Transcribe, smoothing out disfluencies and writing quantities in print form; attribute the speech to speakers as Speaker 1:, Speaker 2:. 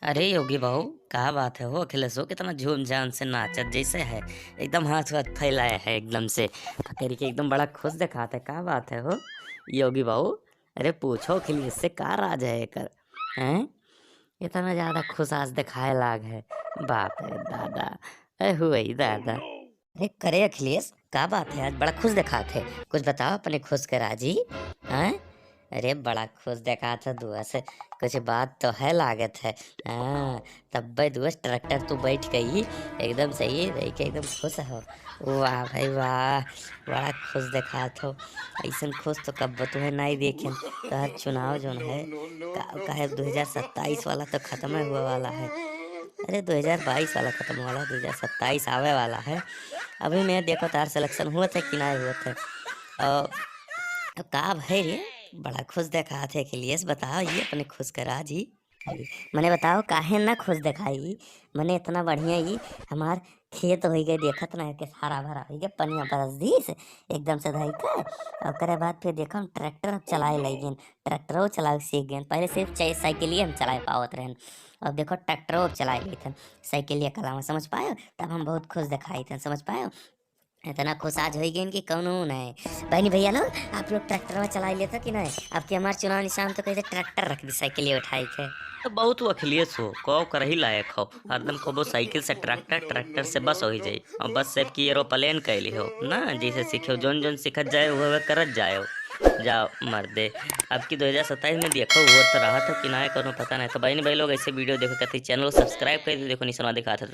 Speaker 1: अरे योगी भाऊ, का बात है हो? अखिलेश हो कितना झूम झाम से नाचत जैसे है, एकदम हाथ वाथ फैलाए है एकदम से पकड़ के, एकदम बड़ा खुश दिखाता है। का बात है हो योगी भाऊ? अरे पूछो अखिलेश से का राज है एकर, हैं इतना ज़्यादा खुश आज दिखाए लाग है। बाप रे दादा, अरे हुई दादा। अरे करे अखिलेश, का बात है आज बड़ा खुश दिखाते है, कुछ बताओ अपने खुश के राजी हैं? अरे बड़ा खुश देखा था दुआ से, कुछ बात तो है लागत है। हाँ तब भाई दुआ ट्रैक्टर तो बैठ गई एकदम सही रही के एकदम खुश हो। वाह भाई वाह, बड़ा खुश देखा थो। ऐसा खुश तो कब तुम्हें नहीं देखे। तो हर चुनाव जो है का है 2027 वाला तो ख़त्म हुआ वाला है। अरे 2022 वाला ख़त्म हुआ वाला, 2027 आवे वाला है। अभी मैं देखो तार सिलेक्शन हुआ था कि नहीं हुआ था। और का भाई रे बड़ा खुश देखा थे के लिए बताओ ये अपने खुश करा जी। मैंने बताओ काहे ना खुश दिखाई, मैंने इतना बढ़िया ही हमार खेत हो गए देखत ना के हरा भरा हो गया, पनिया बरस दीस एकदम से धई के। और करे बाद फिर देखो हम ट्रैक्टर अब चलाए लगिन, ट्रैक्टरों चलाए सीख गए। पहले सिर्फ साइकिल ही हम चलाए पावत रहन, अब देखो ट्रैक्टरों अब चलाए लेथन साइकिल के अलावा, समझ पाए? तब हम बहुत खुश दिखाई थे, समझ पाए? इतना खुश आज हो गए कि कौन नहीं। बहनी भैया लोग आप लोग ट्रैक्टर में चला लेते कि नहीं? अब के हमारे चुनाव निशान तो कहते ट्रैक्टर रख दी साइकिल उठाई के।
Speaker 2: तो बहुत अखिलेश हो कौ करही लायक हो, हरदम कबो साइकिल से ट्रैक्टर, ट्रैक्टर से बस हो जाई और बस से की एरोप्लेन कैली हो ना, जैसे सीखे जोन जोन सीखत जाए वह करत जाए। जाओ मर्दे, अब की 2027 में देखो वो तो रहा था कि ना करो पता नहीं। तो बहन भाई लोग ऐसे वीडियो देखो कहते चैनल सब्सक्राइब कर देखो निशान दिखाते।